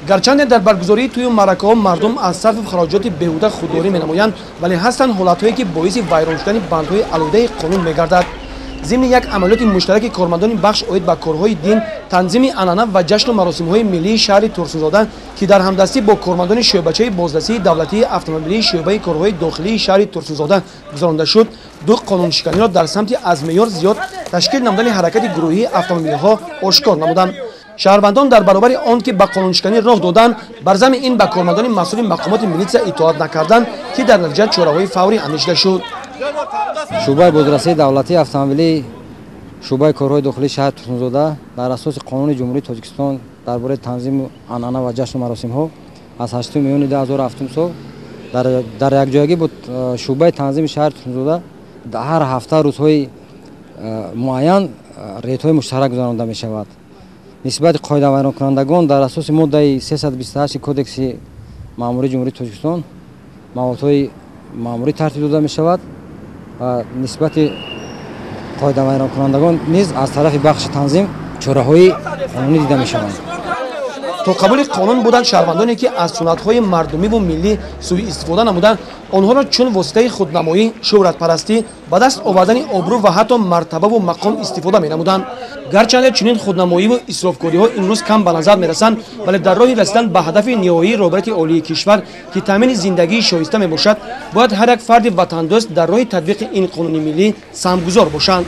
Гарчанде дар баргузории тӯю маъракаҳо мардум аз сарфу хароҷоти беҳуда худдорӣ менамоянд, вале ҳастанд ҳолатҳое, ки боиси вайрон шудани бандҳои алоҳидаи қонун мегардад. Зимни як амалиёти муштараки кормандони бахш оид ба корҳои дин, танзими анъана ва ҷашну маросимҳои миллии шаҳри Турсунзода, ки дар ҳамдастӣ бо кормандони шӯъбачаи бозрасии давлатии автомобилии шӯъбаи корҳои дохилии шаҳри Турсунзода гузаронда шуд, ду қонуншиканиро дар самти аз меъёр зиёд ташкил намудани ҳаракати гурӯҳии автомобилҳо ошкор намуданд. Шаҳрвандон дар баробари он ки ба қонуншиканӣ роҳ доданд, бар зами ин ба кормандони масъули мақомоти милитсия итоат накарданд, ки дар натиҷа чораҳои фаврӣ андешида шуд. Шӯъбаи бозрасии давлатии автомобилии шӯъбаи корҳои дохилии шаҳри Турсунзода дар асоси қонуни Ҷумҳурии Тоҷикистон дар бораи танзиму анъана ва ҷашну маросимҳо аз 8 июни 2007 сол дар якҷоягӣ бо шӯъбаи танзими шаҳри Турсунзода ҳар ҳафта рӯзҳои муайян рейдҳои муштарак гузаронда мешавад. Нисбати қоидавайронкунандагон дар асоси моддаи 328 Кодекси маъмурии Ҷумҳурии Тоҷикистон маводҳои маъмурӣ тартиб дода мешавад ва нисбати қоидавайронкунандагон низ аз тарафи бахши танзим чораҳои қонунӣ дида мешаванд. То қабули қонун буданд шаҳрвандоне, ки аз суннатҳои мардумиву миллӣ сӯиистифода намуданд, онҳоро чун воситаи худнамоӣ, шӯҳратпарастӣ, ба даст овардани обрӯ ва ҳатто мартабаву мақом истифода менамуданд. Гарчанде чунин худнамоиву исрофкориҳо имрӯз кам ба назар мерасанд, вале дар роҳи расидан ба ҳадафи ниҳоии роҳбарияти олии кишвар, ки таъмини зиндагии шоиста мебошад, бояд ҳар як фарди ватандӯст дар роҳи татбиқи ин қонуни миллӣ саҳмгузор бошанд.